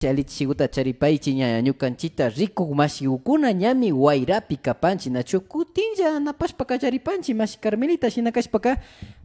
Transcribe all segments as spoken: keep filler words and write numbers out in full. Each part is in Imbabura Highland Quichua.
Alli chishiguta charipaychi ña, ñukanchita rikuk mashigukuna ñami wayrapi kapanchi, nachu? Kutinlla napashpa kallaripanchi, mashi Carmelita, shina kashpaka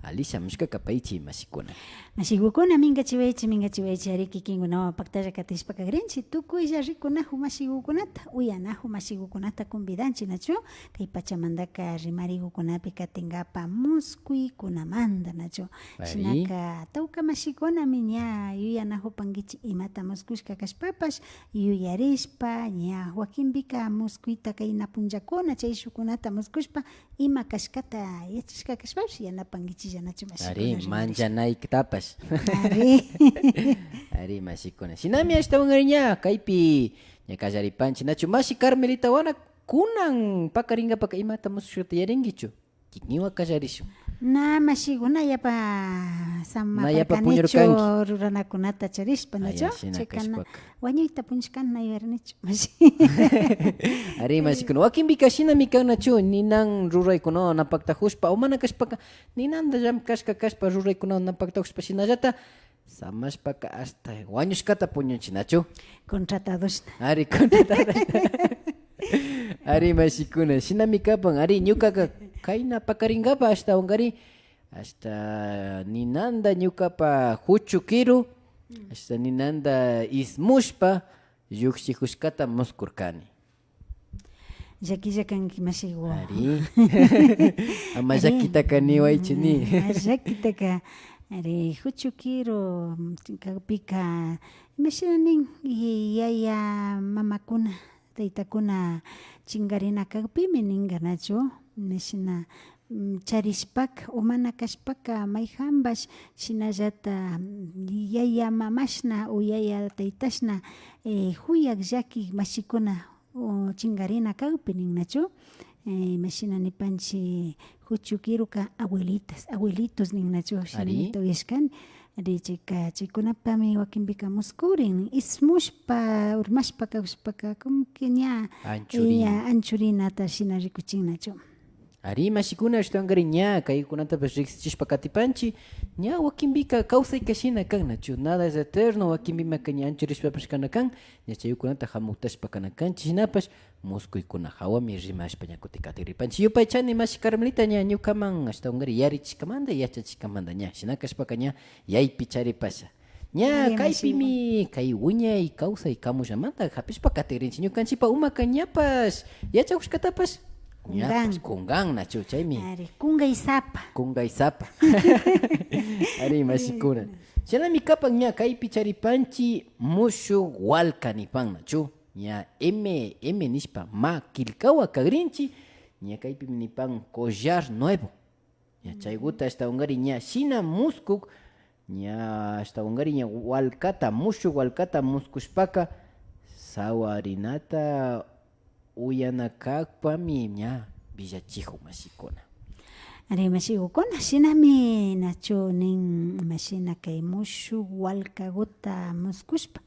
alli shamushka kapaychi, mashikuna. Mashigukuna, mingachiwaychi, mingachiwaychi, ari kikinkunawan paktalla katishpa kagrinchi, tukuylla rikunaju mashigukunata, uyanajuk mashigukunata convidanchi, nachu? Kay pachamandaka rimarigukunapi katingapa muskuykunamanda, nachu? Ari. Shinaka tawka mashikunami ña yuyanajupankichi imata muskushka kashpapash, yuyarishpa, ña wakinpika muskuyta kayna punllakuna, chayshukunata muskushpa, ima kashkata yachashka kashpapash yanapankichilla, nachu, mashikuna? Ari, rimarishpa. Manllanaytapash. Ari. Ari, mashikuna. Shinami ashtawankarin ña kaypi ña kallaripanchi, nachu? Mashi Carmelita Wana, kunan pakaringapaka imata muskushkata yarinkichu? Kikinwan kallarishun. Na mashikuna yapa, na yapa puñurkanki, samapurkanichu ruranakunata charishpa, nachu? Aya, shina kashpaka. Chayka na wañuyta puñushkani na yuyarinichu, mashi. Ari, mashikuna. Wakinpika shinami kan, nachu? Ninan ruraykunawan na paktajushpa, o mana kashpaka, ninanda llamkashka kashpa ruraykunawan na paktajushpa, shinallata samashpaka hasta wañushkata puñunchi, nachu? Contratadoshna. Ari, contratadoshna. Ari, mashikuna, shinami kapan. Ari, ñukaka kayna pakaringapa ashtawankarin, hasta ninanda ñukapa juchu kiru, hasta ninanda ismushpa, llukshijushkata muskurkani. Llakilla kanki mashigu. Ari. Ama llakitaka niwaychu ni. Mm, ama llakitaka. Ari, juchu kiru kakpika, imashina nin, y yaya mamakuna, taytakuna chinkarina kakpimi ninka, nachu? Imashina, mm, charishpaka o mana kashpaka mayjanpash shinallata, mm, yaya mamashna o yaya taytashna, eh, juyak llaki mashikuna o chinkarina kakpi nin, nachu? Eh, imashina nipanchi, juchu kiruka abuelitas, abuelitos nin, nachu? Shinallata uyashkani. Ari, chayka, chaykunapami wakinpika muskurin, ismushpa, urmashpa kawshpaka, como que ña, anchurin, ña anchurinata shina rikuchin, nachu? Ari, mashikuna, ashtawankarin ña kaykunatapash riksichishpa katipanchi, ña wakinpika kawsayka shina kan, nachu? Nada es eterno, wakinpimaka ña anchurishpapash kana kan, ña chaykunata jamuktashpa kana kanchi, shinapash muskuykuna jawami rimashpa ña kutin katigripanchi. Yupaychani mashi Carmelita ña ñukaman ashtawankarin yarichishkamanda, yachachishkamanda ña. Shina kashpaka ña yaypi charipasha. Ña kaypimi kay wiñay kawsay kamullamanta japishpa katigrinchi. Ñukanchipa umaka ñapash yachajushkatapash ñapash kunkan, nachu? Chaymi. Ari, kunkay sapa. Kunkay sapa. Ari, mashikuna. Shinami kapan ña kaypi charipanchi mushuk walka nipan, nachu? Ña M M nishpa ma killkawa kagrinchi, ña kaypimi nipan collar nuevo. Ña chaykuta ashtawankarin ña shina muskuk, ña ashtawankarin ña walkata, mushuk walkata muskushpaka, sawarinata uyana kakpami ña willachijun, mashikuna. Ari, mashigukuna, shinami nachu nin, imashina kay mushuk walkakuta muskushpa,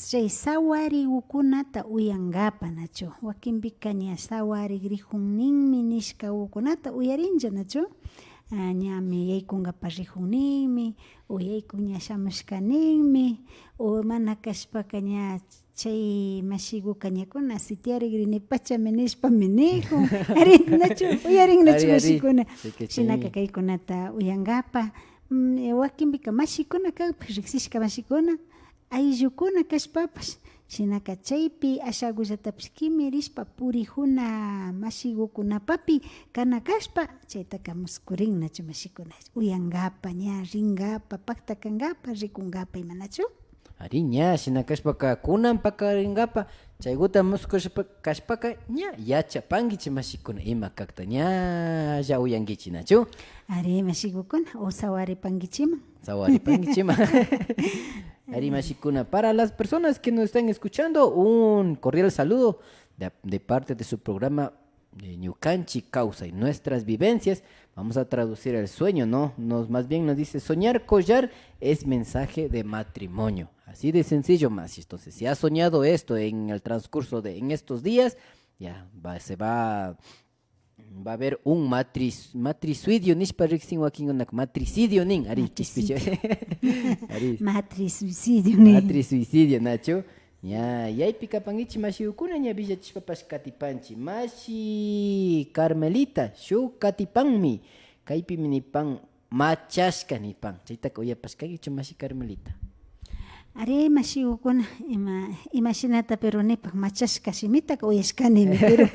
chay sawarikukunata uyankapa, nachu? Wakinpika ña sawarigrijun ninmi nishkakukunata uyarinlla, nachu? Ah, ñami yaykunkapa rijun ninmi, o yaykun ña shamushka ninmi, o mana kashpaka ña chay mashikuka ña kuna sitiarigrini pachami nishpami nijun. Ari, nachu? Uyarin, nachu, ari, ari, mashikuna? Shinaka kaykunata uyankapa, mm, wakinpika mashikuna kakpi, riksishka mashikuna, ayllukuna kashpapash, shinaka chaypi ashakullatapash kimirishpa purijuna mashikukunapapi kana kashpa, chaytaka muskurin, nachu, mashikuna? Uyankapa, ña rinkapa, paktakankapa, rikunkapa, ima, nachu? Ari, ña shina kashpaka kunan pakarinkapa, chaykuta muskushpa kashpaka ña yachapankichi, mashikuna, ima kakta ñalla uyankichi, nachu? Ari, mashikukuna, o sawaripankichiman. Sawaripankichiman. Ari, mashikuna, para las personas que nos están escuchando, un cordial saludo de, de parte de su programa, eh, Ñukanchi Kawsay, nuestras vivencias. Vamos a traducir el sueño, ¿no? Nos, más bien nos dice, soñar collar es mensaje de matrimonio. Así de sencillo, más. Entonces, si has soñado esto en el transcurso de, en estos días, ya va, se va va a haber un matris-, matricidio nishpa riksin wakinkunaka, matricidio nin, ari, Matricidio. Kishpichun. Ari. Matrisuicidio. Matrisuicidio, nachu? Ña, yaypi kapankichik mashikukuna, ña willachishpapash katipanchik. Mashi Carmelita, shuk katipanmi. Kaypimi nipan, machashka nipan. Chaytaka uyapashkankichu, mashi Carmelita? Ari, mashikukuna, ima, imashinata pero nipan, machashka shimitaka uyashkanimi, pero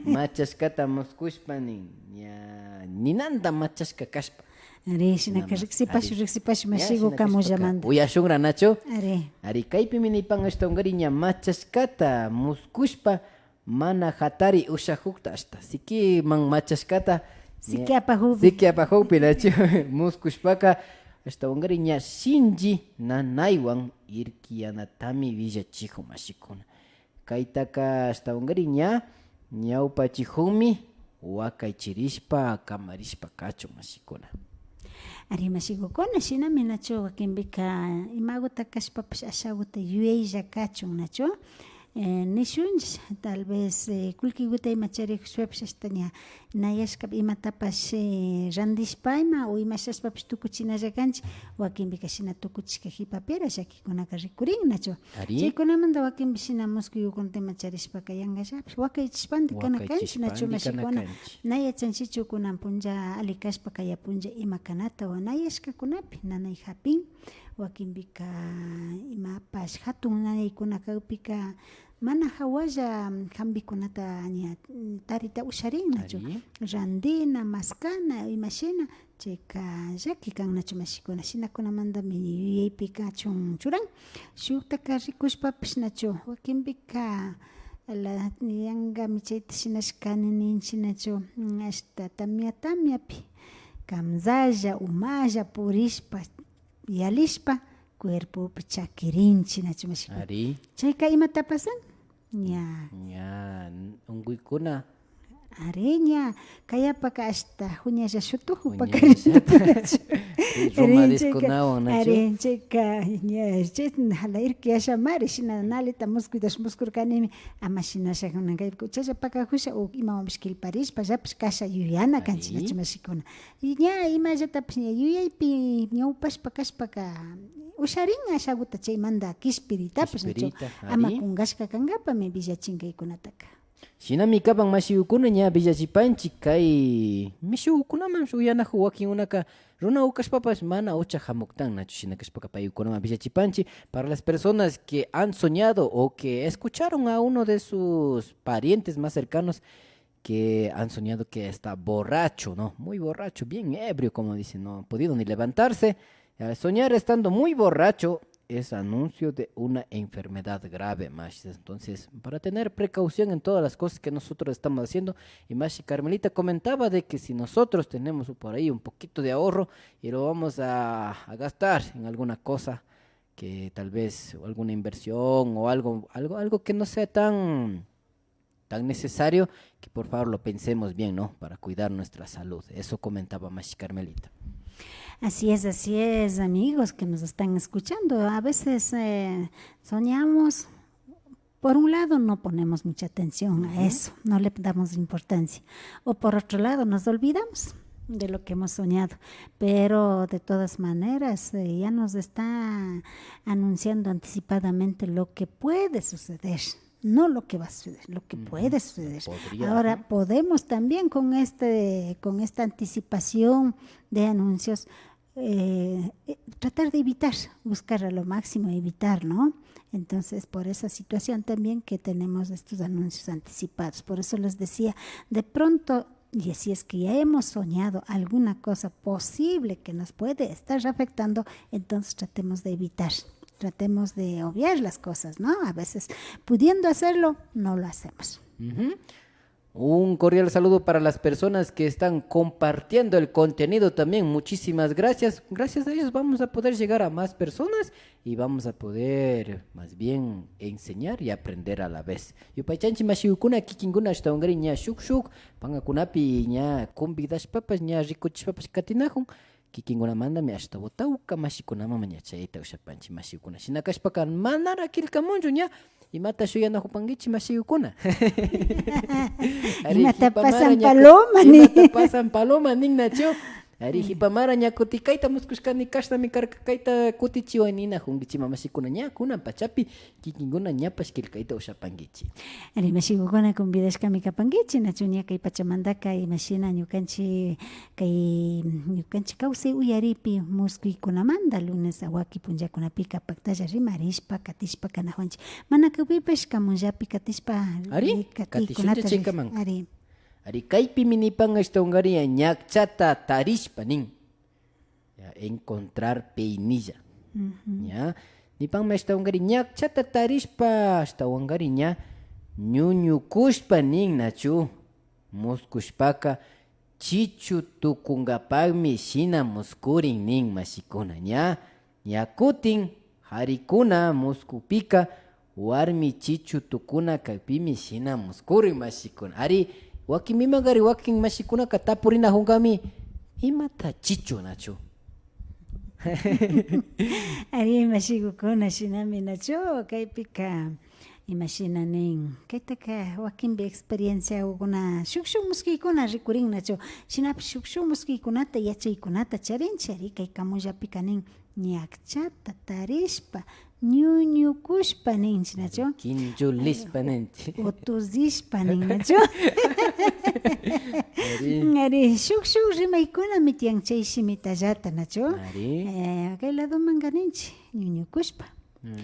machashkata muskushpa nin, ña, ninanta machashka kashpa. Ari, shinaka riksipashun, riksipashun, mashiku, kamullaman. Uyashunra, nachu? Ari. Ari, kaypimi nipan ashtawankarin ña machashkata muskushpa, mana hatari ushakukta, ashta sikiman machashkata, siki apakukpi. Siki apakukpi, nachu? Muskushpaka, ashtawankarin ña shinchi nanaywan irkiyanatami willachikun, mashikuna. Kaytaka ashtawankarin ña ñawpachikukmi wakaychirishpa, kamarishpa kachun, mashikuna. Ari, mashikukuna, shinami, nachu, wakinpika imaguta kashpapash ashaguta yuyaylla kachun, nachu? Eh, nishunchik, tal vez, eh, kullkiguta ima charikushpapash ashta ña nayashka imatapash, eh, randishpa ima o imashashpapash tukuchinalla kanchik, wakinpika shina tukuchishka jipapira llakikunaka rikurin, nachu? Ari. Chaykunamanta wakinpi shina muskuyukunata ima charishpaka yankallapish wakaychishpandi kana kanchik, nachu, mashikuna? Na yachanchikchu kunan punlla alli kashpa kaya punlla ima kanata o nayashkakunapi nanay japin. Wakinpika imapash jatun nayaykuna kakpika mana jawalla jampikunata ña, mm, tarita usharin, nachu? Ari. Randina, maskana, imashina, chayka llaki kan, nachu, mashikuna? Shinakunamantami yuyaypika chun churan. Shuktaka rikushpapash, nachu, wakinpika la, yankami chayta shinashkani ninchik, nachu? Mm, ashta tamia tamiapi kamzalla, umalla purishpa, yalishpa, cuerpopi chakirinchik, nachu, mashikuna? Ari. Chayka imata pasan? Ña. Ña, unkuykuna. Ari, ña, kayapaka ashta juñalla shutuju pakarinchik. Ruma disconawan, nachu? Ari, chayka, ña, chay jala irkiyashamari, shina nalita muskuytash muskurkanimi, ama shinasha kunan kaypika uchalla pakajusha o imawanpish killparishpa, llapish kasha yuyana kanchik, nachu, mashikuna? Y ña imallatapash ña yuyaypi ñawpashpa kashpaka usharin ashaguta chaymanta kishpiritapash, nachu? Kishpirita, ama ari. Kunkashka kankapami willachin kaykunataka. Shinami kapan mashikukuna, ña willachipanchik kay mishukukunaman uyanakuk wakinkunaka runa kashpapash mana ucha jamuktan, nachu? Shina kashpaka paykunaman willachipanchik para las personas que han soñado o que escucharon a uno de sus parientes más cercanos que han soñado que está borracho, ¿no? Muy borracho, bien ebrio, como dicen, no ha podido ni levantarse. Eh, soñar estando muy borracho es anuncio de una enfermedad grave, mashis. Entonces, para tener precaución en todas las cosas que nosotros estamos haciendo, y mashi Carmelita comentaba de que si nosotros tenemos por ahí un poquito de ahorro y lo vamos a, a gastar en alguna cosa que tal vez alguna inversión o algo, algo, algo que no sea tan tan necesario que por favor lo pensemos bien, ¿no? Para cuidar nuestra salud. Eso comentaba mashi Carmelita. Así es, así es, amigos que nos están escuchando. A veces, eh, soñamos, por un lado no ponemos mucha atención a eso, no le damos importancia. O por otro lado nos olvidamos de lo que hemos soñado. Pero de todas maneras, eh, ya nos está anunciando anticipadamente lo que puede suceder. No lo que va a suceder, lo que puede suceder. Podría, ajá. Ahora podemos también con este, con esta anticipación de anuncios, eh, eh, tratar de evitar, buscar a lo máximo evitar, ¿no? Entonces, por esa situación también que tenemos estos anuncios anticipados. Por eso les decía, de pronto, y si es que ya hemos soñado alguna cosa posible que nos puede estar afectando, entonces tratemos de evitar, tratemos de obviar las cosas, ¿no? A veces, pudiendo hacerlo, no lo hacemos. Ujú. Un cordial saludo para las personas que están compartiendo el contenido también. Muchísimas gracias. Gracias a ellos vamos a poder llegar a más personas y vamos a poder, más bien, enseñar y aprender a la vez. Yupaychanchik mashikukuna, kikinkuna ashtawankarin ña shuk shuk pankakunapi ña convidashpapash, ña rikuchishpapash katinakun. Kikinkunamantami ashtawan tawka mashikunaman ña chayta ushapanchik mashikuna. Shina kashpaka manara killkamunchu ña Imata shuyanajupankichi, mashigukuna? Ari, imata jipamara pasan ña ku-, paloma, ni. Imata pasan paloma nin, nachu? Ari, jipamara ña kuti kayta muskushkani, kashnami karka, kayta kutichiway ninajunkichi, mamashikuna, ña kunan pachapi kikinkuna ñapash killkayta ushapankichi. Ari, mashigukuna, convidashkami kapankichi, nachu? Ña kay pachamantaka imashina ñukanchi kay ñukanchi kawsay uyaripi muskuykunamanta lunes a waki punllakunapika paktalla rimarishpa katishpa kanajuanchi. Mana kakpipash kamunllapi katishpa, ari, eh, katishuncha katiykunata chaykaman. Ari. Ari, kaypimi nipan ashtawankari ña ñakchata tarishpa nin. Ya, encontrar peinilla. Ujú. Ya, nipanmi ashtawankari ñakchata tarishpa ashtawankari ña ñuñukushpa nin, nachu? Muskushpaka chichu tukunkapakmi shina muskurin nin, mashikuna, ña. Ña kutin jarikuna muskukpika warmi chichu tukuna kakpimi shina muskurin, mashikuna. Ari, wakinmi imankari wakin mashikunaka tapurinajunkami, imata chichu, nachu? Ari, mashigukuna, shinami, nachu? Kaypika imashina nin, kaytaka wakinpi experienciakuna, shuk shuk muskuykuna rikurin, nachu? Shinapish shuk shuk muskuykunata, yachaykunata charinchi, ari, kay kamullapika nin, ñakchata tarishpa, ñuñukushpa ninchi, nachu? Kinchulishpa ninchi. O tusishpa nin, nachu? Ari. Ari, shuk shuk rimaykunami tiyan chay shimitallata, nachu? Ari. Eh, kay ladomanka ninchi, ñuñukushpa. Mm.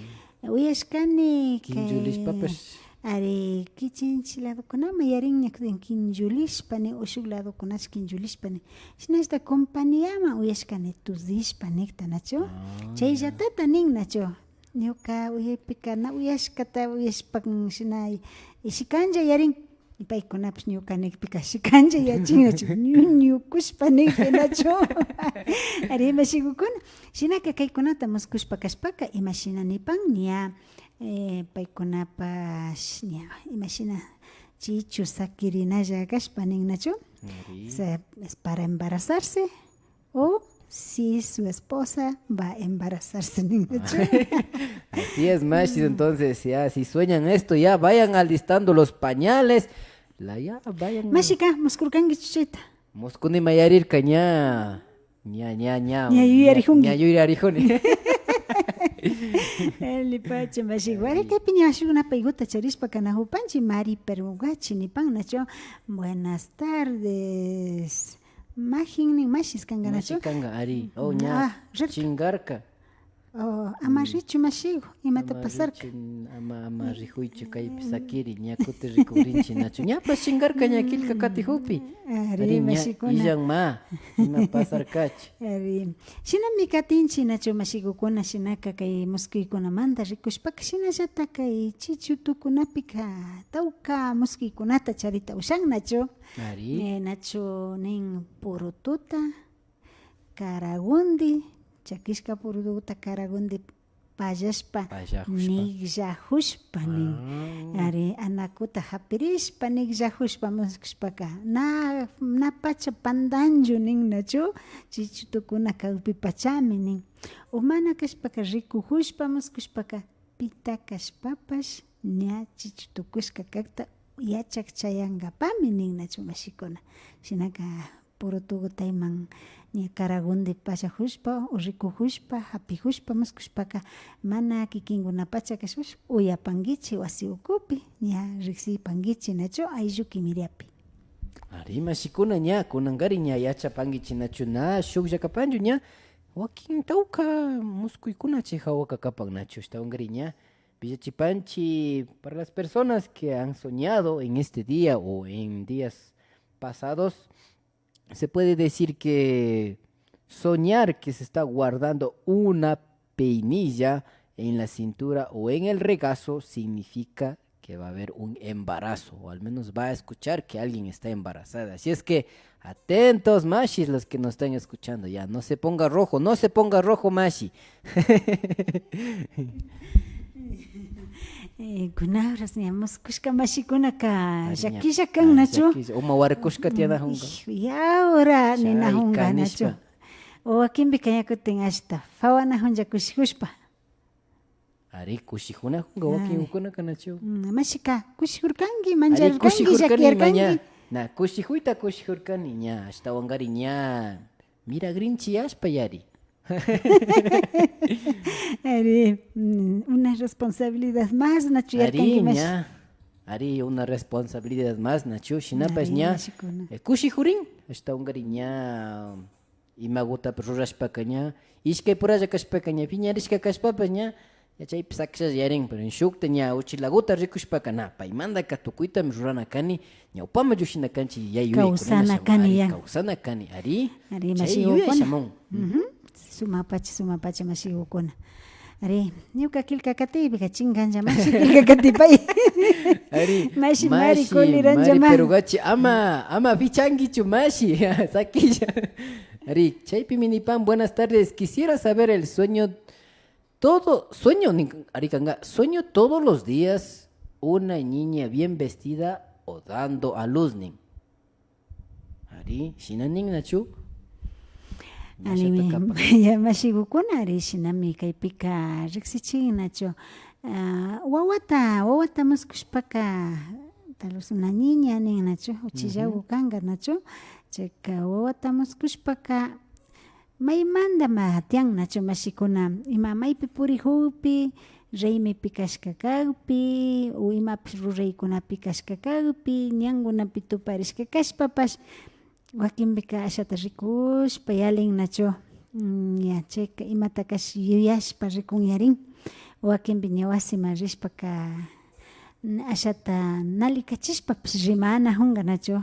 Uyashkani kay, kinchulishpapash. Ari, kichinchi ladokunaman yarin ña kutin kinchulishpa nin, o shuk ladokunash kinchulishpa nin. Shinashta compañiaman uyashkani tusishpa nikta, nachu? Ah, ya. Chayllatata nin, nachu? Ñuka uyaypika na uyashkata uyashpa, mm, shina, y shikanlla yarin. Y paykunapish ñuka nikpika shikanlla yachin, nachu? Ñuñukushpa nikpi, nachu? Ari, mashigukuna. Shinaka kaykunata muskushpa kashpaka, imashina nipan, ña, eh, paykunapash, ña, imashina chichu sakirinalla kashpa nin, nachu? Ari. O sea, es para embarazarse o si su esposa va a embarazarse nin, nachu? Así es, mashis. Entonces, ya, si sueñan esto, ya vayan alistando los pañales. La, ya, vayan. Mashika, muskurkankichu chayta? Muskuni mayarirka ña. Ña, ña, ña. Ña yuyarikunki. Ña, ña yuyarikuni. Allipacha, mashi. Ari. Waray kaypi ña shuk napaykuta charishpa kanajupanchi, Mari Permugachi nipan, nachu? Buenas tardes. Majin nin, mashis kanka, nachu? Mashi kanka, ari. Oh, ña. Ah, rirka. Chinkarka. Oh, ama richu, mashigu, imata pasarka. Ama richu, ama, ama rijuychu kaypi sakiri, ña kuti rikugrinchi, nachu? Ñapash chinkarka ña killka katijukpi. Ari, ari, ña mashikuna. Illanma, ima pasarkachu. Ari. Shinami katinchi, nachu, mashigukuna, shinaka kay muskuykunamanta rikushpaka, shinallata kay chichu tukunapika tawka muskuykunata charita ushan, nachu? Ari. Eh, nachu nin purututa, karagundi, chakishka purututa karagundi pallashpa, pallajushpa, nikllajushpa nin. Ah. Ari, anakuta japirishpa, nikllajushpa muskushpaka, na, na pacha pandanchu nin, nachu? Chichu tukuna kakpi pachami nin. O mana kashpaka, rikujushpa muskushpaka, pita kashpapash ña chichu tukushka kakta yachak chayankapami nin, nachu, mashikuna. Shinaka, purutuguta iman ña karagundi pallajushpa o rikujushpa, japijushpa, muskushpaka, mana kikinkunapacha kashpash uyapankichi wasi ukupi, ña riksipankichi, nachu, ayllu kimiriapi. Ari, mashikuna, ña kunankari ña yachapankichi, nachu, na shuklla kapanchu, ña wakin tawka muskuykuna chay jawaka kapan, nachu, ashtawankari ña villachipanchi para las personas que han soñado en este día o en días pasados. Se puede decir que soñar que se está guardando una peinilla en la cintura o en el regazo significa que va a haber un embarazo, o al menos va a escuchar que alguien está embarazada. Así es que atentos, mashis, los que nos están escuchando, ya, no se ponga rojo, no se ponga rojo, mashi. Eh, kunabras ña muskushka mashikunaka llakilla kan, nachu? Llakilla. Uma warkushka tiyanajunka. Y ahora ninajunka, nachu? O wakinpika ña kutin ashta fawanajunlla kushijushpa. Ari, kushikunajunga wakinkunaka nachu. Mm, mashika, kushijurkanki, ari, mancharirkanki, kushijurkani, llakiyarkanki. Ña, na, kushijuyta kushijurkani, ña, ashtawankari, ña, miragrinchi ashpa, yari. Ari, mm, una responsabilidad más, nachu, ari, yarkanki, mashi. Ña, ari, una responsabilidad más, nachu, shinapash, ari, ña, mashikuna, eh, kushijurin, ashtawankari, ña, imagutapash rurashpaka ña, ishkay puralla kashpaka ña, piñarishka kashpapash ña, ña chaypi sakishalla yarin, pero shukta ña uchilaguta rikushpaka na, paymantaka tukuytami rurana kani, ñawpaman llukshina kanchi, yayuy, kawsana kani, ari, ya, kawsana kani, ari. Ari, chay mashigukuna, yuyay shamun. Ujú. Sumakpacha, sumakpacha, mashigukuna. Ari, ñuka killka katipika chinkanlla mashi killka katipay. Ari, mashi, mashi, Mari Coliranllama. Mari Perugachi, ama, ama pichankichu mashi, sakilla. Ari, chaypimi nipan, buenas tardes, quisiera saber el sueño, todo, sueño, nin, ari kanga, sueño todos los días una niña bien vestida o dando a luz, nin. Ari, shina nin nachu? Ari, mashata kapan. Ya, mashigukuna, ari, shinami kaypika riksichin nachu. Ah, wawata, wawata muskushpaka, tal vez una niña nin nachu, uchillagu kanga nachu. Chayka wawata muskushpaka, maymantama tiyan nachu mashikuna, ima maypi purijukpi, raymipi kashka kakpi, o imapish ruraykunapi kashka kakpi, ñankunapi tuparishka kashpapash, wakinpika ashata rikushpa yalin nachu, mm, ña, chayka imatakash yuyashpa rikun yarin, wakinpi ña wasiman rishpaka, mm, ashata nalikachishpapish rimanajunga nachu.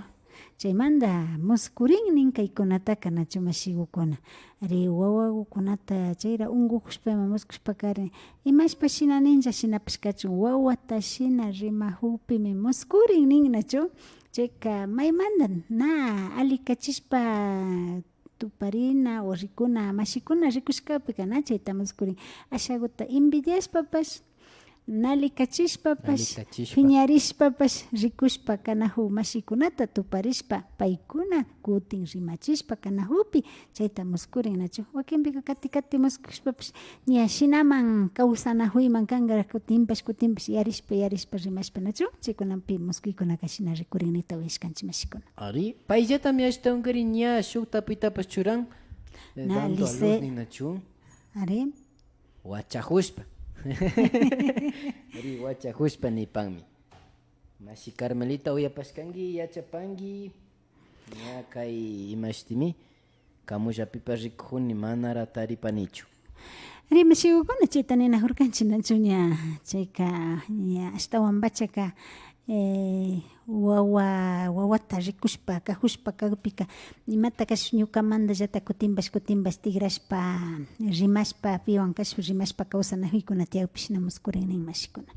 Chaymanta muskurin nin kaykunataka nachu mashigukuna. Ari, wawagukunata chayra unkujushpa ima muskushpakari, imashpa shina ninlla shinapash kachun, wawata shina rimajukpimi muskurin nin nachu. Chayka maymanta na alikachishpa tuparina o rikuna mashikuna rikushkapika na chayta muskurin. Ashaguta envidiashpapash, nalikachishpapash, nalikachishpa, piñarishpapash rikushpa kanajuk mashikunata tuparishpa, paykuna kutin rimachishpa kanajukpi, chayta muskurin nachu. Wakinpika kati kati muskushpapash ña shinaman kawsanajuyman kanga kutinpash kutinpash yarishpa yarishpa rimashpa nachu. Chaykunapi muskuykunaka shina rikurin nita uyashkanchi mashikuna. Ari, payllatami ashtawankarin ña shuk tapuytapash churan, eh, na, dando a luz nin nachu. Ari. Wachajushpa. Ari, wachajushpa nipanmi. Mashi Carmelita, uyapashkanki, yachapanki. Ña kay imashtimi, kamullapipash rikujuni, manara taripanichu. Ari, mashigukuna, chayta ninajurkanchi nachu ña, chayka, ña ashtawanpachaka, eh, wawa, wawata rikushpa, kajushpa kakpika, imatakash ñukamantallata kutinpash, kutinpash tigrashpa, rimashpa, piwan kashpa, rimashpa kawsanajuykuna tiyakpish na muskurin nin mashikuna.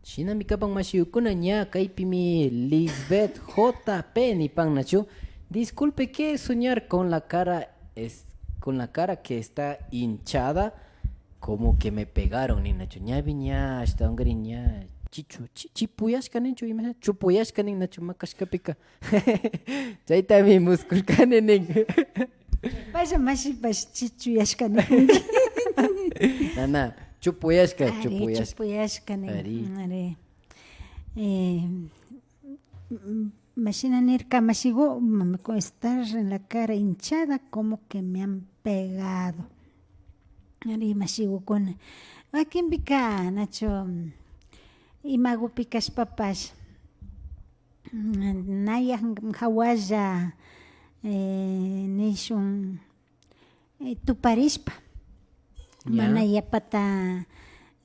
Shinami kapan mashigukuna, ña kaypimi Lisbeth J P nipan nachu. Disculpe, ¿qué es soñar con la cara es-, con la cara que está hinchada? Como que me pegaron, nin nachu. Ñapi ña ashtawankarin ña chichu, chi-, chipuyashka ninchu, ima chupuyashka nin nachu makashkapika. Chaytami muskurkani nin. Paya mashipash chichuyashka nikunki. Nana, chupuyashka, ari, chupuyashka. Chupuyashka nin. Ari. Ari. Eh, mm, mashina nirka mashigu, mm, con estar en la cara hinchada, como que me han pegado. Ari, mashigukuna. Wakinpika, nachu, mm, imagupi kashpapash, mm, naya jawalla, eh, nishun, eh, tuparishpa. Ya. Mana yapata,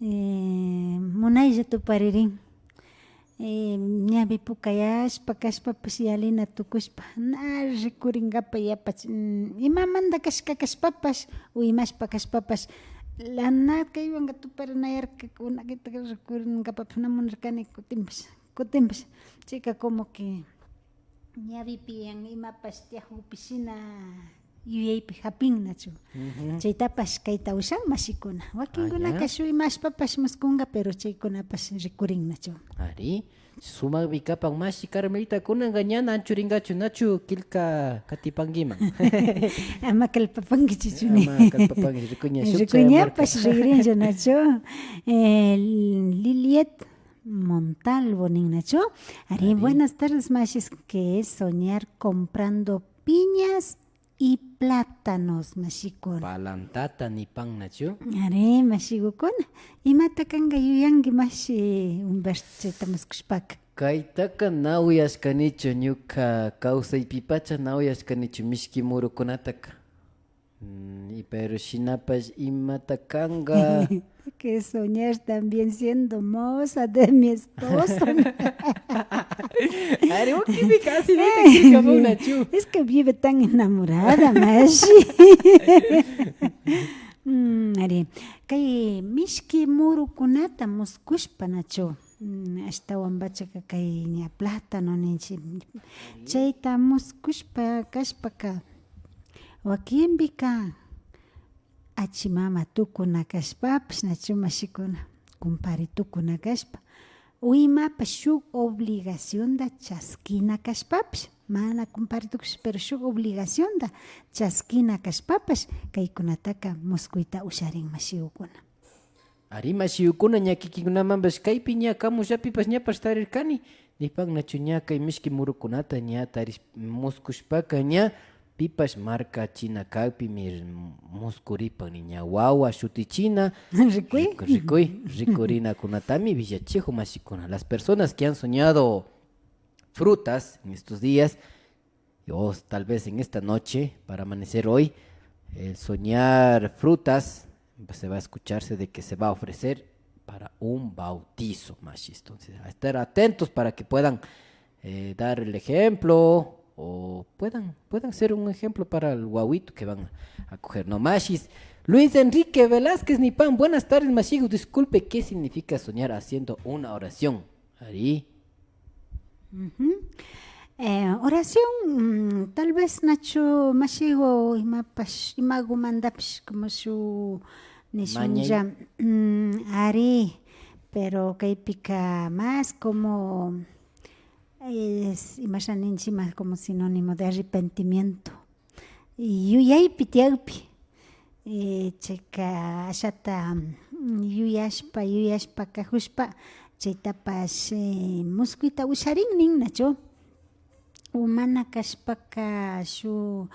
eh, munaylla tuparirin. Eh, ñawi pukayashpa kashpapash, yalina tukushpa, na rikuringapa yapash, mm, imamanta kashka kashpapash, o imashpa kashpapash, lana kaywanka tuparinayarka, kunakita rikurinkapapash na munarkani kutinpash, kutinpash. Chayka como que ñawipi yan imapash tiyakpi shina yuyaypi japin nachu. Chaytapash kayta ushan mashikuna. Wakinkunaka shuk ima ashpapash muskunka, pero chaykunapash rikurin nachu. Ari, sumakmi kapan mashi Carmelita, kunanka ñana anchurinkachu nachu killka katipankiman. Ama kallpapankichichu ni. Ama kallpapankichu, rikuña shuk chayamarka. Rikuñapash rikrinlla nachu. Eh, Liliet Montalvo nin nachu. Ari, buenas tardes, mashis, que es soñar comprando piñas y plátanos, mashikuna. Palantata nipan nachu. Ari, mashigukuna. Imata kanka yuyanki, mashi Humberto, chayta muskushpaka? Kaytaka na uyashkanichu, ñuka kawsaypipacha na uyashkanichu mishki murukunataka. Mm, y pero shinapash imata kanka. Que soñar también siendo moza de mi esposo. Ari, wakinpika así de que chica mona chu. Es que vive tan enamorada, mashi. Mm, ari, kay mishki murukunata muskushpa nachu. Mm, ashtawanpachaka kay ña plátano ninchik. Chayta muskushpa kashpaka, wakinpika achimama tukuna kashpapash, nachu mashikuna, kumpari tukuna kashpa, o imapash shuk obligacionta chaskina kashpapash, mana kumpari tukush, pero shuk obligacionta chaskina kashpapash, kaykunataka muskuyta usharin mashigukuna. Ari, mashiyukuna, ña kikinkunamanpash kaypi ña kamullapipash ñapash tarirkani, nipan nachu ña kay mishki murukunata ña tarish-, muskushpaka ña pipash markachina kakpimi muskuripan, ni ña wawa shutichina, rikuy, riku-, rikuy, rikurinakunatami willachijun mashikuna. Las personas que han soñado frutas en estos días, o tal vez en esta noche, para amanecer hoy, el soñar frutas, pues, se va a escucharse de que se va a ofrecer para un bautizo, mashis. Entonces, a estar atentos para que puedan, eh, dar el ejemplo o puedan, puedan ser un ejemplo para el guaguito que van a, a coger, ¿no, mashis? Luis Enrique Velázquez nipan, buenas tardes, mashigu, disculpe, ¿qué significa soñar haciendo una oración? Ari. Ujú. Eh, oración, mm, tal vez nachu mashigu imapash, imagumandapish como shuk nishunlla, mm, ari, pero kaypika más como, eh, imasha ninchik, más como sinónimo de arrepentimiento. Yuyaypi tiyakpi, eh, chayka ashata, mm, yuyashpa, yuyashpa kajushpa, chaytapash, eh, muskuyta usharin nin nachu. O mana kashpaka shuk,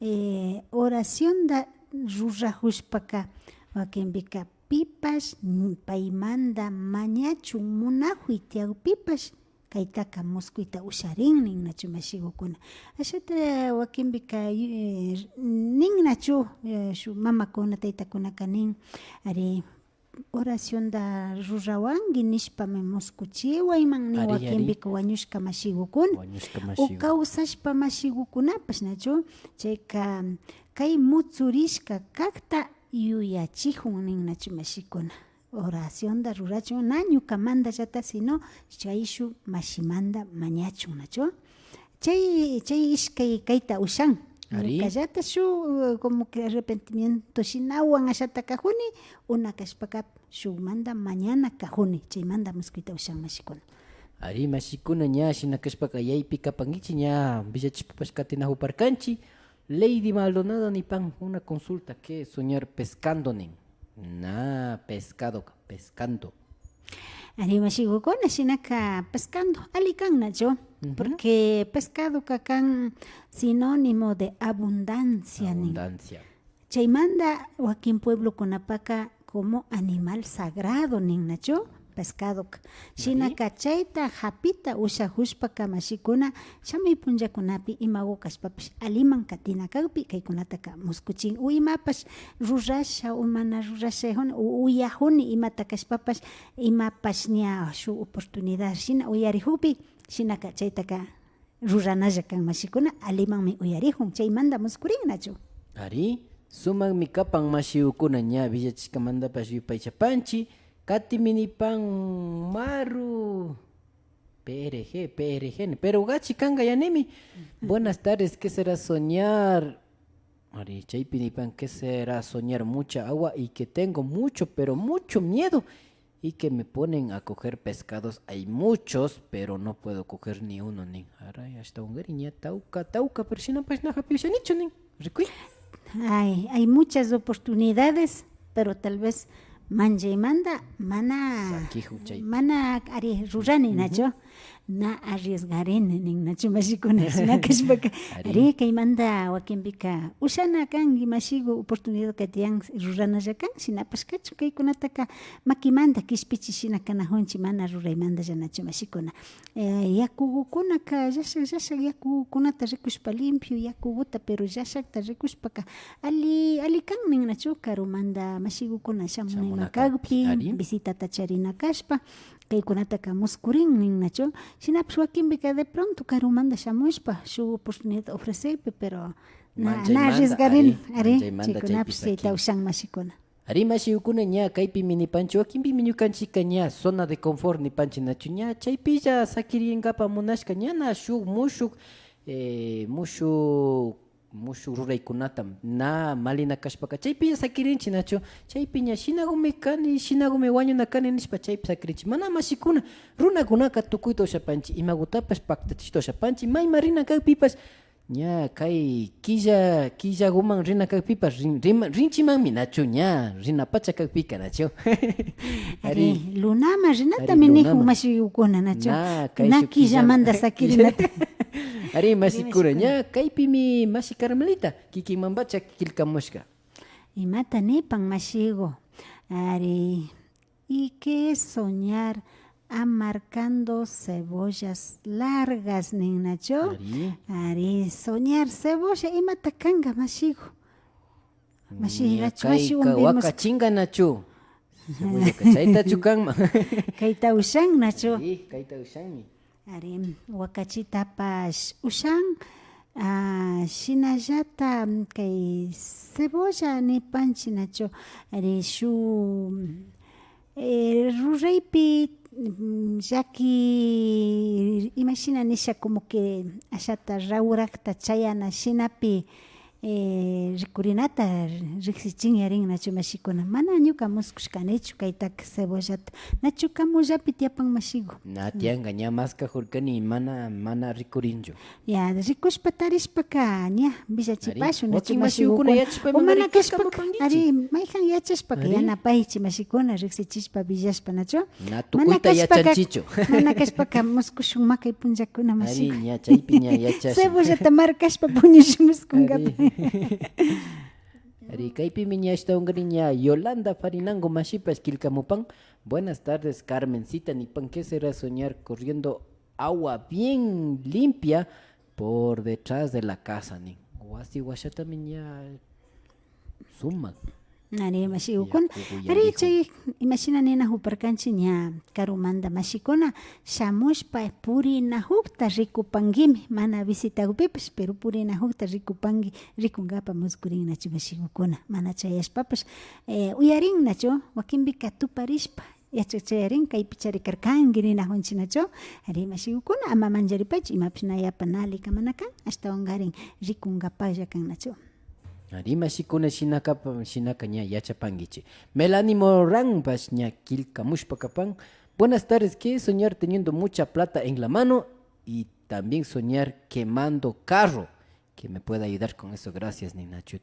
eh, oracionta rurajushpaka, wakinpika pipash, mm, paymanta mañachun munajuy tiyakpipash, kaytaka muskuyta usharin nin nachu mashigukuna. Ashata wakinpika, eh, nin nachu, eh, shuk mamakuna, taytakunaka nin, ari, oracionta rurawanki nishpami muskuchiwayman nin. Ari, ari. Wakinpika wañushka mashigukuna. Wañushka mashigu. O kawsashpa mashigukunapash nachu, chayka kay mutsurishka kakta yuyachijun nin nachu mashikuna. Oracionta rurachun, na ñukamantallata, sino chayshuk mashimanta mañachun nachu. Chay, chay ishkay kayta ushan. Ari. Ñukallata shuk, eh, como que arrepentimiento shinawan ashata kajuni, o na kashpaka shukmanta mañana kajuni, chaymanta muskuyta ushan mashikuna. Ari, mashikuna, ña shina kashpaka yaypi kapankichik, ña willachishpapash katinajuparkanchik. Lady Maldonado nipan, una consulta, ¿qué soñar pescando nin? Na, pescado, pescando. Ari, mashigukuna, shinaka pescando alli kan nachu. Ujú. Porque pescadoka kan sinónimo de abundancia nin. Abundancia. Chaymanta wakin pueblokunapaka como animal sagrado nin nachu pescadoka. Ari. Shinaka chayta japita ushajushpaka mashikuna, shamuy punllakunapi imagu kashpapash alliman katina kakpi kaykunataka muskuchin. O imapash rurasha o mana rurasha yajuni, o uyajuni imata kashpapash, imapash ña shuk oportunidad shina uyarijukpi, shinaka chaytaka ruranalla kan mashikuna, allimanmi uyarijun, chaymanta muskurin nachu. Ari, sumakmi kapan mashigukuna, ña willachishkamantapash yupaychapanchik. Katimi nipan Maru, P R G, P R G ni, pero gachi kanka yanimi. Buenas tardes, ¿qué será soñar? Ari, chaypi nipan, ¿qué será soñar mucha agua y que tengo mucho, pero mucho miedo? Y que me ponen a coger pescados, hay muchos, pero no puedo coger ni uno, nin. Aray, ashtawankarin ña tawka, tawka, pero shinapash na japi ushanichu, nin. Rikuy. Ay, hay muchas oportunidades, pero tal vez manllaymanta mana, Sakijun chaypi. Mana ari rurani, nachu? Na arriesgarini nin, nachu, mashikuna? Shina kashpaka, Ari. Ari, kaymanta wakinpika ushana kanki, mashiku, oportunidadka tiyan, ruranalla kan, shinapash kachun, kaykunataka makimanta kishpichi shina kanajunchi, mana ruraymantalla, nachu, mashikuna? Eh, yakugukunaka llashak, llashak yakugukunata rikushpa, limpio yakuguta, pero llashakta rikushpaka ali, ali kan nin, nachu? Karumanta mashigukuna shamunayma Shamuna kakpi, kakpi, ari. Visitata charina kashpa, kaykunataka muskurin nin, nachu? Shinapash wakinpika de pronto karumanta shamushpa shuk oportunidad ofrecekpi, pero na, na Manchaymanta, arriesgarin, ari, ari, manchaymanta chaykunapash chaypi chayta sakin. Ushan mashikuna. Ari, mashigukuna, ña kaypimi nipanchi, wakinpimi ñukanchika ña zona de confort nipanchi, nachu? Ña chaypilla sakirinkapa munashka, ña na shuk mushuk, eh, mushuk, mushuk ruraykunata na malina kashpaka, chaypilla sakirinchi, nachu? Chaypi ña shinagumi kani, shinagumi wañuna kani nishpa chaypi sakirinchi. Mana, mashikuna, runakunaka tukuyta ushapanchi, imagutapash paktachishta ushapanchi, mayma rina kakpipash, ña kay killa, killaguman rina kakpipash rin-, rima-, rinchimanmi, nachu? Ña rinapacha kakpika, nachu? Ari, ari, lunaman rinatami nijun, lunaman. Mashigukuna, nachu? Na, kay na shuk killamanta, killamanta sakirinata. Ari, ari, mashikuna, mashikuna, ña kaypimi mashi Carmelita kikinmanpacha killkamushka. Imata nipan mashigu? Ari. ¿Y qué es soñar amarcando cebollas largas? Nin, nachu? Ari. Ari, soñar cebolla, imata kanka, mashigu? Mashi, ña nachu, mashi, kayka umbi waka musk- chinga, nachu? Cebollaka chaytachu kanman? Kayta ushan, nachu? Ari, kayta ushanmi. Ari, wakachitapash ushan, ah, shinallata, mm, kay cebolla nipanchi, nachu? Ari, shuk, eh, ruraypi, mm, llaki, imashina nisha, como que ashata rawrakta chayana shinapi, eh, rikurinata riksichin yarin, nachu, mashikuna? Mana ñuka muskushkanichu kaytaka, cebollata. Nachu kamullapi tiyapan, mashigu? Na tiyanka, ña maskajurkani, mana, mana rikurinchu. Ya, rikushpa tarishpaka ña villachipashun, ari, nachu, wakin mashigukuna, mashigukuna yachashpa, o mana kashpaka, ari, mayjan yachashpaka, ari, yanapaychi, mashikuna, riksichishpa, villashpa, nachu? Na tukuyta yachanchichu. Mana kashpaka, mana kashpaka muskushun makay punllakuna, ari, mashigu. Ña chaypi ña yachashun. Cebollata markashpa puñushun muskunkapa. Ari. Ari, kaypimi ña ashtawankarin ña Yolanda Farinango mashipash killkamupan. Buenas tardes, Carmencita, nipan, ¿qué será soñar corriendo agua bien limpia por detrás de la casa? Nin. Wasi washatami ña sumak. Ari, mashigukuna. Yaku, ari, yallijun. Chay, imashina ninajuparkanchi ña karumanta, mashikuna, shamushpa purinajukta rikupankimi, mana visitakupipash, pero purinajukta rikupanki, rikunkapa muskurin, nachu, mashigukuna? Mana chayashpapash, eh, uyarin, nachu? Wakinpika tuparishpa, yachak chayarin, kaypi charikarkanki ninajunchi, nachu? Ari, mashigukuna, ama manllaripachu, imapish na yapa na alika mana kan, ashtawankarin rikunkapaklla kan, nachu? Ari, mashikuna, shinakapa, shinaka ña yachapankichi. Melanie Moranpash ña killkamushpa kapan. Buenas tardes, ¿qué es soñar teniendo mucha plata en la mano y también soñar quemando carro? Que me pueda ayudar con eso, gracias, nin, nachu.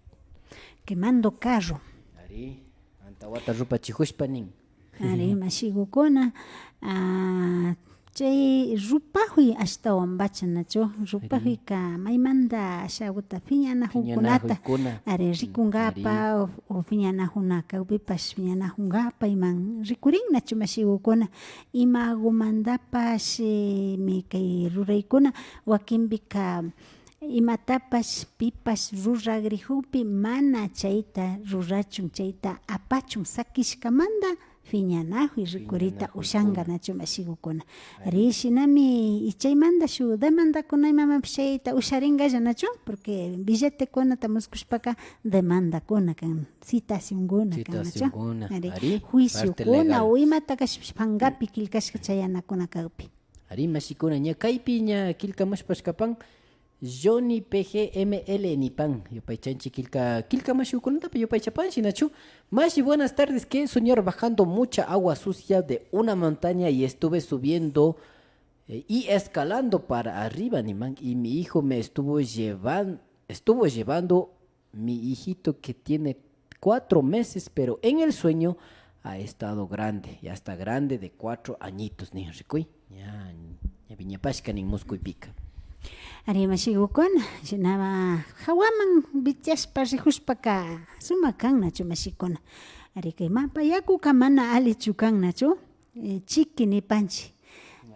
Quemando carro. Ari, antawata rupachijushpa nin. Ari, mashigukuna, ah, chay rupajuy ashtawanpacha, nachu? Rupajuyka maymanta ashaguta piñanajukunata, piñanajuykuna, ari, rikunkapa, ari, o, o piñanajuna kakpipash piñanajunkapa iman rikurin, nachu, mashigukuna? Imagumantapash, eh, mi kay ruraykuna, wakinpika imatapash pipash ruragrijukpi mana chayta rurachun, chayta apachun, sakishkamanta piñanajuy rikurita ushanka, nachu, mashigukuna? Ari. Ari, shinami, y chaymanta shuk demandakuna imamanpish chayta usharinkalla, nachu? Porque billetekunata muskushpaka demandakuna kan, citacionkuna kan, nachu? Citacionkuna, ari, ari, juiciokuna parte legal. O imata kashpash pankapi killkashka chayanakuna kakpi. Ari, mashikuna, ña kaypi ña killkamushpash kapan, Johnny P G M L nipan, yupaychanchi killka, killka mashikunatapash yupaychapanchi, nachu? Mashi, buenas tardes, que soñar bajando mucha agua sucia de una montaña y estuve subiendo, eh, y escalando para arriba, niman, y mi hijo me estuvo llevan-, estuvo llevando mi hijito que tiene cuatro meses, pero en el sueño ha estado grande, ya está grande de cuatro añitos, nin rikuy. Ña, ña wiñapashka nin muskuypika. Ari, mashigukuna, shinama hawaman vichashpa rijushpaka sumak kan, nachu, mashikuna? Ari, kay mapa yakuka mana allichu kan, nachu? Eh, chiki nipanchi.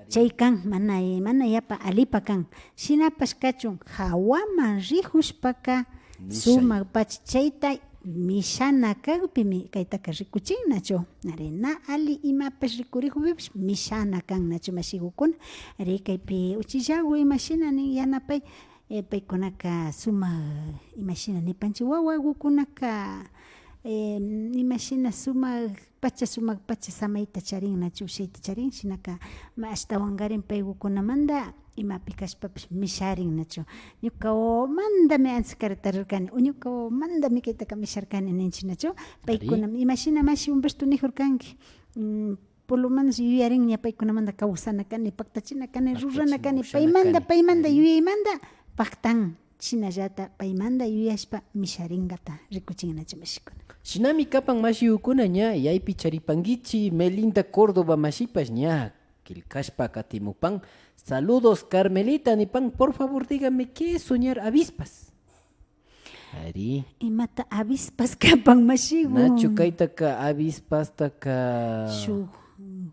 Chay kan, mana, mana yapa allipa kan. Shinapash kachun, hawaman rijushpaka sumakpacha chayta mishana kakpimi kaytaka rikuchin, nachu? Ari, na alli imapash rikurijukpipash mishana kan, nachu, mashigukuna? Ari, kaypi uchillagu imashina nin yanapay, eh, paykunaka sumak, imashina nipanchi, wawagukunaka, eh, imashina sumak pacha, sumak pacha samayta charin, nachu, ushayta charin, shinaka ma ashtawankarin paygukunamanta imapi kashpapash misharin, nachu. Ñuka wawamantami ansa karita rurkani, o ñuka wawamantami kaytaka misharkani ninchi, nachu. Paykuna imashina mashi Humberto nijurkanki, mm, por lo menos yuyarin ña paykunamanta kawsana kani, paktachina kani, rurana kani, paymanta, paymanta yuyaymanta paktan. Shinallata paymanta yuyashpa misharinkata rikuchin, nachu, mashikuna. Shinami kapan mashigukuna, ña yaypi charipankichi Melinda Córdoba mashipash ña killkashpa katimupan. Saludos, Carmelita, nipan, por favor, dígame, ¿qué es soñar avispas? Ari. Imata avispas kapan, mashigu? Nachu kaytaka avispastaka? Shuk, mm,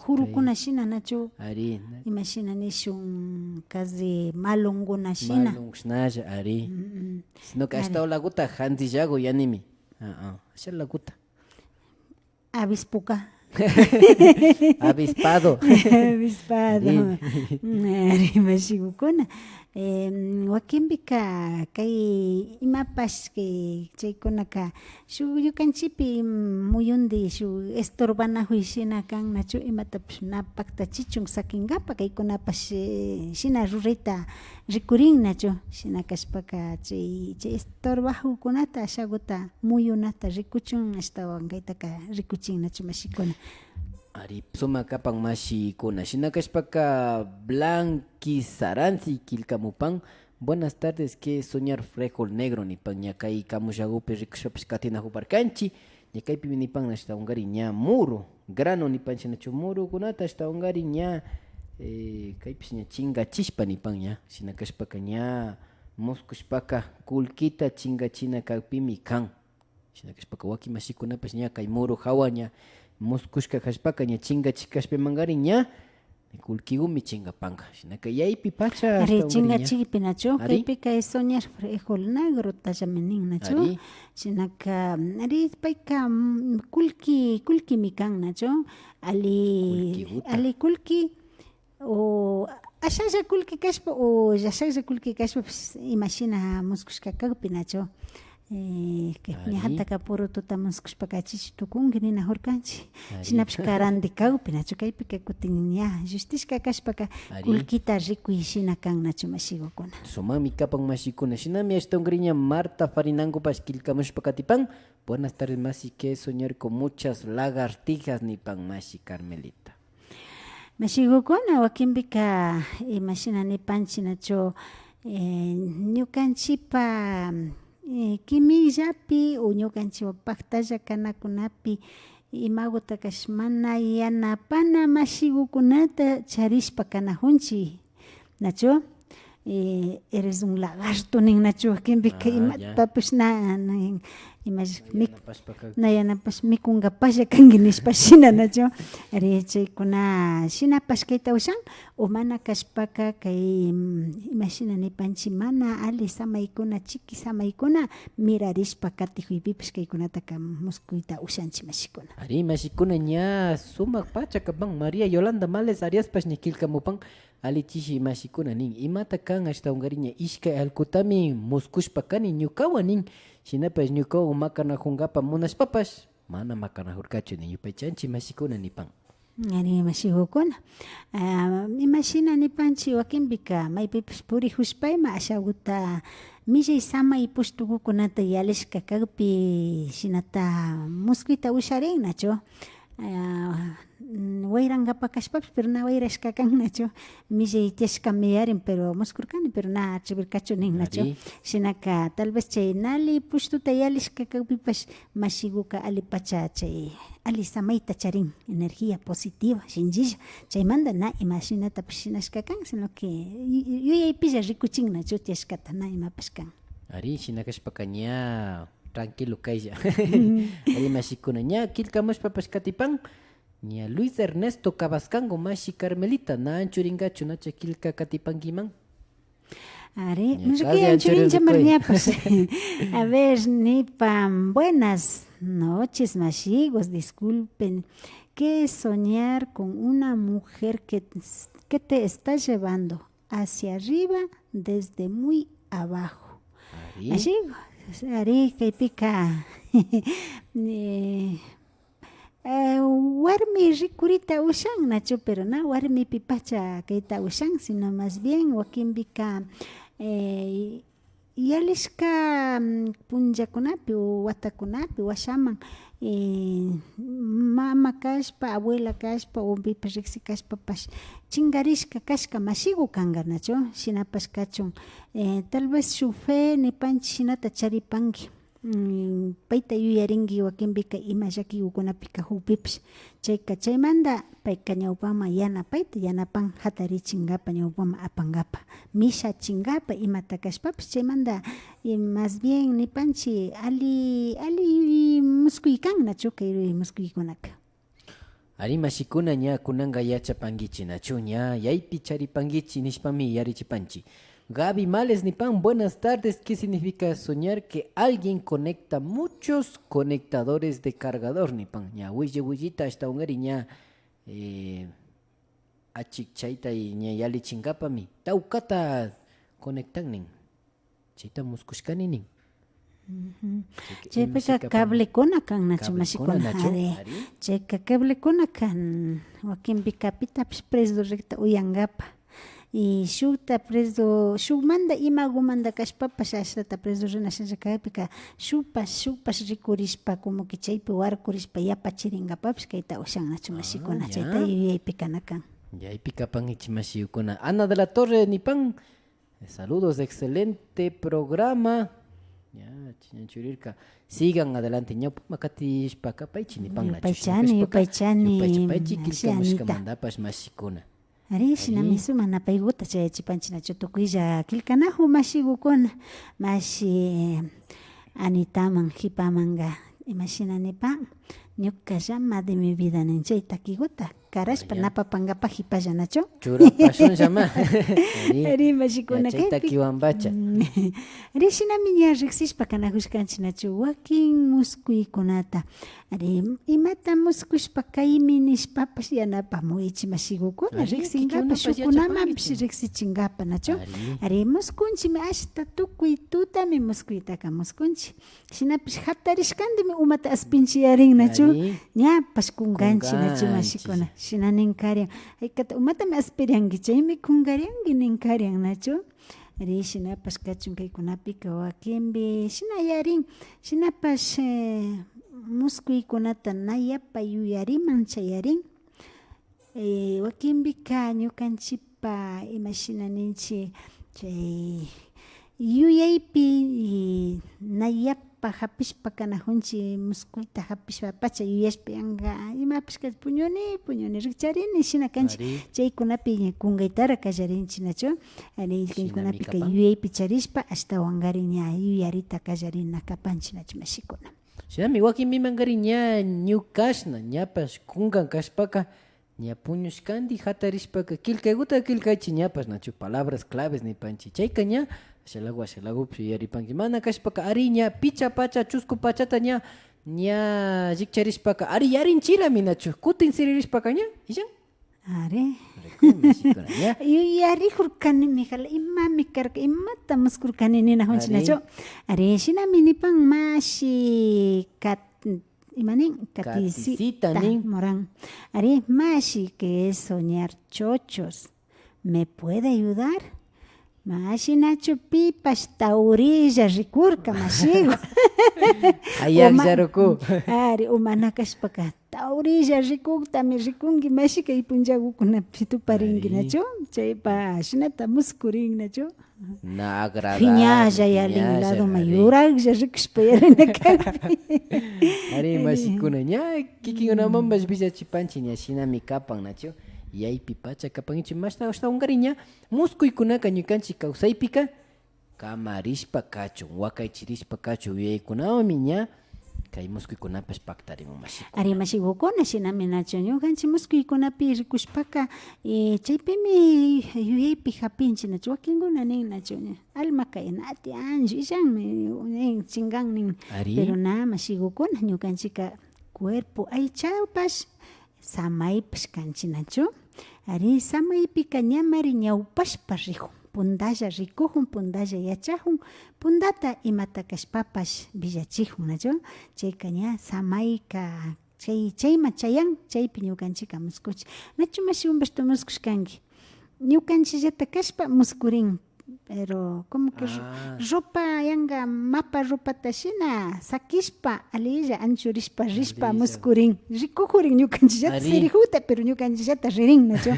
jurukuna shina, nachu? Ari. Imashina nishun, casi malunguna shina. Malung shinalla, ari. Mm, mm. Sino que ashtawan laguta jantillagu yanimi. Ah, ah, asha laguta. Avispuka. Avispado. Avispado. Ari, mashigukuna. Em, wakinpika kay imapash kay chaykunaka shuk ñukanchipi muyundi shuk estorbanajuy shina kan, nachu? Imatapash na paktachichun sakinkapa, kaykunapash, eh, shina rurayta rikurin, nachu? Shina kashpaka chay, chay estorbajukunata ashaguta muyunata rikuchun, ashtawan kaytaka rikuchin, nachu, mashikuna? Ari, sumak kapan mashikuna. Shina kashpaka Blanqui Saransi killkamupan. Buenas tardes, que soñar frijol negro, nipan. Ña kay kamullagupi rikushpapash katinajuparkanchi. Ña kaypimi nipan, ashtawankarin ña muru, grano nipanchi, nachu? Murukunata ashtawankarin ña, eh, kaypish ña chinkachishpa nipan ña. Shina kashpaka ña muskushpaka kullkita chinkachina kakpimi kan. Shina kashpaka wakin mashikunapash ña kay muru jawa ña muskushka kashpaka ña chinkachi kashpimankarin ña kullkigumi chinkapanka. Shinaka yaypi pacha. Ari, ashtawankarin ña. Chinkachikpi, nachu? Ari. Kaypika es soñar frijol negrotallami nin, nachu? Ari. Shinaka, ari, payka, mm, kullki, kullkimi kan, nachu? Ali, kullkiguta. Ali kullki, o ashalla kullki kashpa o llashalla kullki kashpapash imashina muskushka kakpi, nachu? Eh, kay ña jataka purututa muskushpaka chichu tukunki ninajurkanchi. Ari. Shinapash karandi kakpi, nachu? Kaypika kutin ña llustishka kashpaka kullkita rikuy shina kan, nachu, mashigukuna? Sumakmi kapan, mashikuna. Shinami ashtawankarin ña Marta Farinangopash killkamushpa katipan. Buenas tardes, mashi, que soñar con muchas lagartijas, nipan mashi Carmelita. Mashigukuna, wakinpika imashina nipanchi, nachu, eh, ñukanchipa, eh, kimillapi o ñukanchiwan paktalla kanakunapi imagutakash mana yanapana mashigukunata charishpa kanajunchi, nachu? Eh, eres un lagarto nin, nachu? Wakinpika imatapash na, na, ima, na yanapash mikunkapalla kanki nishpa shina, nachu? Ari, chaykuna shinapash kayta ushan, o mana kashpaka kay, mm, imashina nipanchi, mana ali samaykuna, chiki samaykuna mirarishpa katijuypipash kaykunataka muskuyta ushanchi, mashikuna. Ari, mashikuna, ña sumak pacha kapan. María Yolanda Males Ariaspash ña killkamupan. Ali chishi mashikuna nin, imata kan ashtawankarin ña ishkay allkutami muskushpa kani ñukawan nin, shinapash ñukawan makanajunkapa munashpapash mana makanajurkachu nin, yupaychanchi mashikuna nipan. Ari, mashigukuna. Ah, imashina nipanchi, wakinpika maypipish purijushpa ima ashaguta millay samay pushtugukunata yalishka kakpi shinata muskuyta usharin nachu. Ah, mm, wayrangapa kashpapish, pero na wayrashka kan nachu. Millay tiyashkami yarin, pero muskurkani, pero na atrevirkachu nin nachu. Ari. Shinaka, tal vez chay nali pushtuta yalishka kakpipash mashiguka alipacha chay ali samayta charin, energía positiva, shinchilla. Chaymanta na imashinatapish shinashka kan, sino que yu-, yuyaypilla rikuchin nachu tiyashkata, na imapash kan. Ari, shina kashpaka ña tranquilo kaylla. Ari, mashikuna, ña killkamushpapash katipan, ña Luis Ernesto Cabascango, mashi Carmelita, na anchuringachu, nacha killka katipankiman. Ari, ña, no sé qué anchurincha marñapash. A ver, nipan, buenas noches, mashigos, disculpen, ¿qué es soñar con una mujer que, que te está llevando hacia arriba desde muy abajo? Ari. Mashigos, ari, kaypika, eh, eh, warmi rikurita ushan nachu, pero na warmipipacha kayta ushan, sino más bien wakinpika, eh, yalishka, mm, punllakunapi o watakunapi washaman, eh, mama kashpa, abuela kashpa o pipash riksi kashpapash chingarishka kashka mashigu kanga nachu, shinapash kachun, eh, tal vez shuk fe nipanchi shinata charipanki. Mm, payta yuyarinki wakinpika ima llakigukunapi kajukpipish. Chayka, chaymanta payka ñawpaman yanapayta yanapan, jatarichingapa, ñawpaman apangapa, mishachingapa, imata kashpapish. Chaymanta, eh, más bien nipanchi, ali, ali muskuy kan nachu kay muskuykunaka. Ari, mashikuna, ña kunanga yachapankichi nachu, ña yaypi charipankichi nishpami yarichipanchi. Gaby Males nipan, buenas tardes, ¿qué significa soñar que alguien conecta muchos conectadores de cargador? Nipan, ña willi willita ashtawangari ña, eh, achikchayta y ña yalichingapami tawkata conectan nin. Chayta muskushkani nin. Ujú. Chayka chaypika imashika cablecuna kan nachu, cablecuna mashikuna nachu? Ari. Ari. Chayka cablecuna kan, wakinpika pitapish preso rikta uyangapa. Y shukta preso, shukmanta imagumanta kashpapash ashtata preso rinashalla kakpika, shukpash, shukpash rikurishpa, como que chaypi warkurishpa yapachiringapapish kayta ushan nachu, mashikuna, ah, chayta ya, yuyaypi kana kan. Yaypi kapankichi mashikuna. Ana de la Torre nipan, eh, saludos, excelente programa. Ya, chiñan churirka. Sigan adelante. Ñawpama katishpa kapaychi nipan nachu. Yupaychani, shina kashpaka, yupaychani, yupaychapaychi, mashi Anita. Killkamushkamantapash mashikuna. Ari, ari, shinami sumak napayguta chayachipanchi nachu tukuylla killkanajun mashigukuna. Mashi Anitaman, jipamanga, imashina nipan, ñuka llama de mi vida nin chay takiguta karashpa, ah, ya, napapangapa jipalla nachu. Churapashunllama. Ari, ari, mashikuna, ya, chay kaypi takiwanpacha. Mm. Ari, shinami ña riksishpa kanajushkanchi nachu wakin muskuykunata. Ari, imata muskushpa kaymi nishpapash yanapamuychi mashigukuna, ari, riksingapa, kikiunapash shukunamanpish yachapankichi. Riksichingapa nachu. Ari. Ari, muskunchimi ashta tukuy tutami muskuytaka muskunchi. Shinapish jatarishkandimi umata aspinchi yarin nachu. Ari. Ñapash kunganchi nachu, kunganchi, mashikuna. Shina nin karian. Jaykata umatami aspirianki, chaymi kungarianki nin karian nachu. Ari, shinapash kachun kaykunapika wakinpi shina yarin. Shinapash, eh, muskuykunata na yapa yuyariman chayarin. Eh, wakinpika ñukanchipa, imashina ninchi, chay yuyaypi, eh, na yapa japishpa kanajunchi, muskuyta japishpa pacha yuyashpa yanga, imapish kash puñuni, puñuni, rikcharini, shina kanchi. Ari. Chaykunapi kungaytara kallarinchi nachu. Ari, shinami kaykunapika kapan. Yuyaypi charishpa, ashtawangarin ña yuyarita kallarina kapanchi nachu, mashikuna. Shinami wakinpimangarin ña ñukashna, ñapash kungan kashpaka, ña puñushkandi jatarishpaka, killkayguta killkaychi ñapash, nachu, palabras claves nipanchi. Chayka ña, ashalagu, ashalagupish yuyaripanki. Mana kashpaka, ari, ña picha pacha, chusku pachata ña, ña llikcharishpaka, ari, yarinchirami, nachu, kutin siririshpaka ña, illan. Ari. Rikuy, mashikuna, ña. Yuyarijurkanimi jala, imami karka, imata muskurkani ninajunchi nachu. Ari. Ari, shinami nipan mashi Kat-, ima nin? Katisita nin. Moran. Ari, mashi, ¿qué es soñar chochos? ¿Me puede ayudar? Mashinachu pipash taurilla rikurka mashigu. Ayakllaruku. Ari, o mana kashpaka taurilla rikuktami rikunki mashi kay punllagukunapi tuparinki, nachu? Chaypa shinata muskurin, nachu? Na agradable, piñalla yalin ladoman yuraklla rikushpa yalina kakpi. Ari, mashikuna, ña kikinkunamanpash willachipanchi, ña shinami kapan, nachu? Yaypi pacha kapankichi, mashna ashtawankarin ña muskuykunaka ñukanchi kawsaypika kamarishpa kachun, wakaychirishpa kachun, yuyaykunawanmi ña kay muskuykunapash paktarimun, mashikuna. Ari, mashigukuna, shinami, nachu? Ñukanchi muskuykunapi rikushpaka, eh, chaypimi yuyaypi japinchi, nachu? Wakinkuna nin, nachu? Almaka na tiyanchu, illanmi nin, chingan nin. Ari. Pero na, mashigukuna, ñukanchika cuerpo aychapash samaypash kanchi, nachu? Ari, samaypika ñamari ñawpashpa rijun, pundalla rikujun, pundalla yachajun, pundata imata kashpapash willachijun, nachu? Chayka ña samayka chay, chayma chayan, chaypi ñukanchika muskuchi. Nachu mashi Humberto muskushkanki? Ñukanchillata kashpa muskurin. Pero como que ro-, ropa yanga mapa ropata shina sakishpa, alilla anchurishpa rishpa muskurin. Rikujurin ñukanchillata sirijuta, pero ñukanchillata ririn, nachu?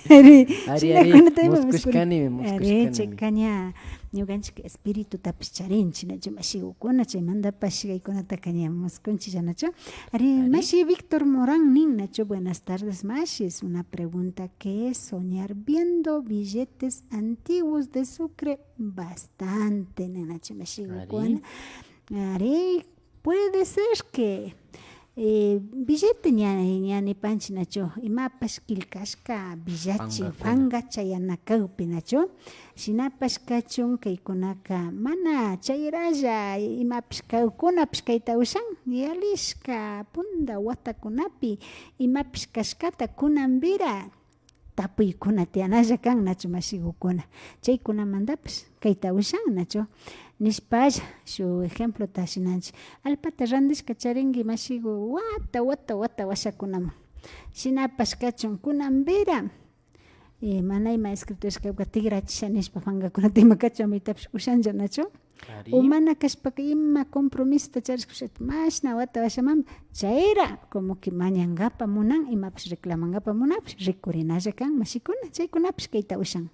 Ari, ari, ari, shinakunata ima muskurin. Ari, chayka ña ñukanchik espiritutapish charinchi, nachu, mashigukuna? Chaymantapash kaykunataka ña muskunchilla, nachu? Ari, mashi Víctor Morán nin, nachu? Buenas tardes, mashis. Una pregunta, ¿qué es soñar viendo billetes antiguos de Sucre? Bastante, ninachu, mashigukuna. Ari, puede ser que, eh, billete ña, ña nipanchi, nachu, imapash killkashka billachi, fanga chayana kakpi, nachu. Shinapash kachun, kaykunaka mana chayralla imapish kawkunapish kayta ushan, yalishka punda watakunapi imapish kashkata kunanpira tapuykuna tiyanalla kan, nachu, mashigukuna? Chaykunamantapish kayta ushan, nachu? Nishpalla, shuk ejemplota shinanchi. Allpata randishka charinki, mashigu, wata, wata, wata washakunaman. Shinapash kachun, kunanpira, eh, mana ima escrito ishkayka tikrachisha nishpa, fangakunata ima kachun, amitapish ushanlla, nachu? Ari. O mana kashpaka ima compromisota charishka ushata, mashna wata washaman, chayra como que mañangapa munan, imapish reclamangapa munanpish rikurinalla kan, mashikuna, chaykunapish kayta ushan.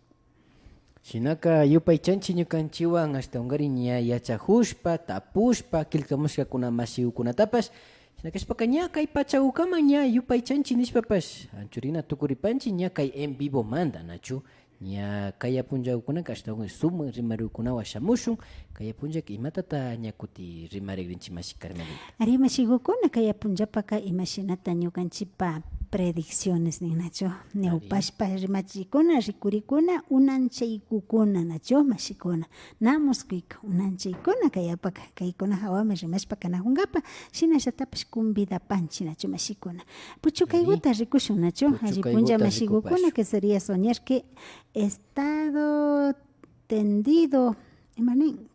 Shinaka yupaychanchi ñukanchiwan ashtawankarin ña yachajushpa, tapushpa, killkamushkakuna mashigukunatapash. Shina kashpaka ña kay pachagukaman ña yupaychanchi nishpapash anchurina tukuripanchi ña kay en vivomanta, nachu? Ña kaya punllagukunaka ashtawan sumak rimarikunawan shamushun. Kaya punllaka imatata ña kuti rimarigrinchi, mashi Carmelita? Ari, mashigukuna, kaya punllapaka imashinata ñukanchipa predicciones nin, nachu? Ari. Ñawpashpa rimachikuna, rikurikuna, unanchaykukuna, nachu, mashikuna? Na muskuyka, unanchaykuna kayapaka, kaykuna jawami rimashpa kanajungapa, shinallatapash convidapanchi, nachu, mashikuna? Puchukayguta rikushun, nachu? Alli punlla, mashigukuna, que sería soñar que estado tendido, ima nin?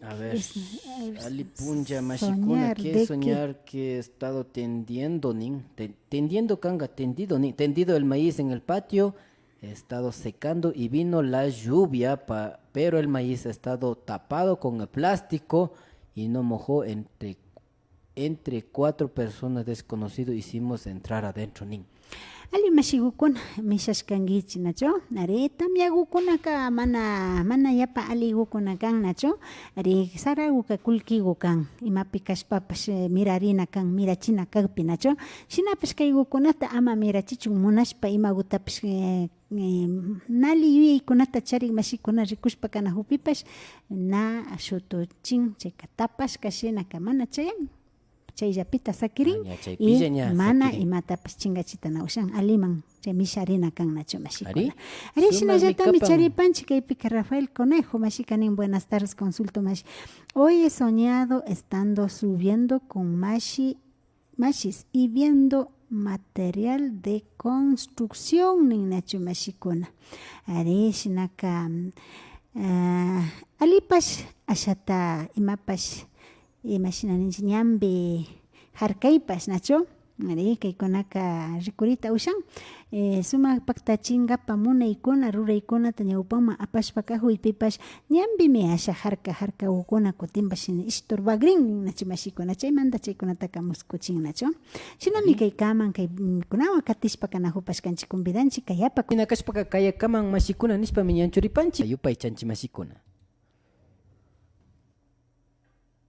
A ver, es, es alli punlla, mashikuna, soñar que de que soñar que he estado tendiendo nin, te-, tendiendo kanga, tendido nin, tendido el maíz en el patio, he estado secando y vino la lluvia, pa-, pero el maíz ha estado tapado con el plástico y no mojó entre entre cuatro personas desconocidos hicimos entrar adentro nin. Alli mashigukuna, mishashkankichi, nachu? Ari, tamiagukunaka mana, mana yapa alligukuna kan, nachu? Ari, saraguka kullkigu kan, imapi kashpapash, eh, mirarina kan, mirachina kakpi, nachu? Shinapash kaygukunata ama mirachichun munashpa imagutapash, eh, eh, nali yuyaykunata charin mashikuna rikushpa kanajupipash na shutuchin, chayka tapashka shinaka mana chayan, chayllapita sakirin. Ah, ña, y chaypilla ña mana sakirin. Imatapash chingachita na ushan, aliman chay misharina kan, nachu, mashikuna. Ari, ari, shinallatami charipanchi kaypika Rafael Conejo, mashika nin, buenas tardes, consulto mashi. Hoy he soñado estando subiendo con mashi mashis, y viendo material de construcción nin, nachu, mashikuna. Ari, shinaka, ah, allipash ashata imapash, imashina ninchi, ñanpi harkaypash, nachu? Ari, kaykunaka rikurita ushan, eh, sumak paktachingapa munaykuna, ruraykunata ñawpaman apashpa kajuy pipash ñambimi asha harka, harkawakuna kutinpash shina estorbagrin, nachu mashikuna, chaymanta chaykunataka muskuchin, nachu? Shinami kaykaman, kay, mm, kunawan katishpa kanajupashkanchik, convidanchik kayapa. Shina kashpaka kayakaman mashikuna nishpami ñanchuripanchik, yupaychanchik mashikuna.